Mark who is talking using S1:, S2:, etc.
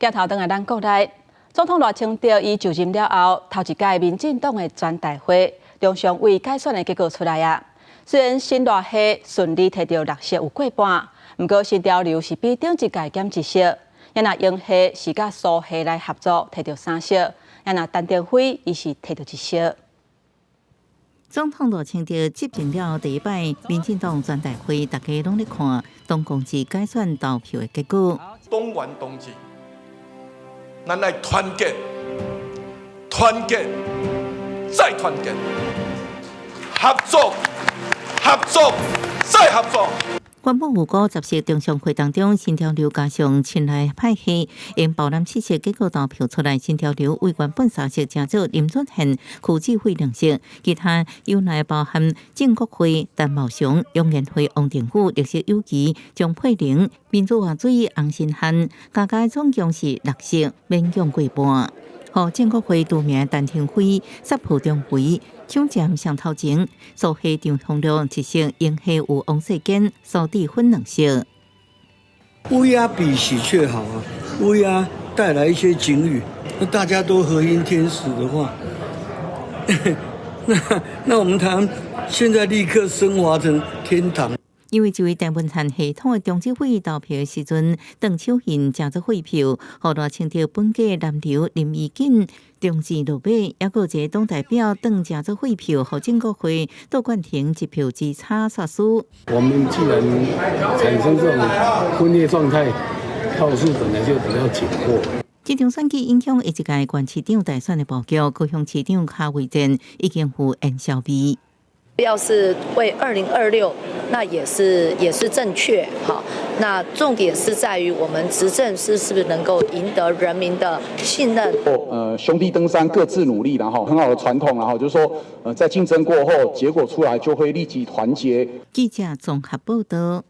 S1: 鏡頭轉來咱國內，總統賴清德伊就任了後，頭一屆民進黨的全代會，中常委改選的結果出來啊。雖然新賴系順利提著六席有過半，毋過新潮流是比頂一屆減一席，也若英系是佮蘇系來合作提著三席，也若陳亭妃伊是提著一席。
S2: 總統賴清德執政了第一擺，民進黨全代會，大家攏咧看黨公職改選投票的結果。
S3: 黨員同志，咱愛團結、團結、再團結，合作、合作、再合作。
S2: 原本預估10席中常會當中，新潮流加上親賴派系，應包攬七席，結果投票出來，新潮流委員本三席，成做林俊憲、柯志慧兩席，其他有來包含正國會陳茂雄、楊賢輝、王定宇、綠色友誼張佩玲、民主活水洪申翰，加加總共是六席，勉強過半。予正國會除名陳亭妃、殺破中圍，搶佔上頭前，蘇系張宏良一席，英系有王世堅、蘇治芬兩席。
S4: 烏鴉比喜鵲好啊，烏鴉帶來一些警語，那大家都和音天使的話，那我們台灣現在立刻升華成天堂。
S2: 因為這位陳文瀚系統的中執會投票的時陣，鄧手印成做廢票，予賴清德本家南流林宜瑾中箭落馬，抑閣有一個黨代表鄧成做廢票，予正國會杜冠廷一票之差煞輸。
S5: 我們既然產生這種分裂狀態，票數本來就比較緊迫。
S2: 這場選舉影響下一屆縣市長大選的布局，高雄市長卡位戰已經有煙硝味。
S6: 要是為2026，那也是正確，好。那重點是在於我們執政是不是能夠贏得人民的信任？
S7: 兄弟登山各自努力，然後很好的傳統，然後就是說，在競爭過後，結果出來就會立即團結。
S2: 記者綜合報道。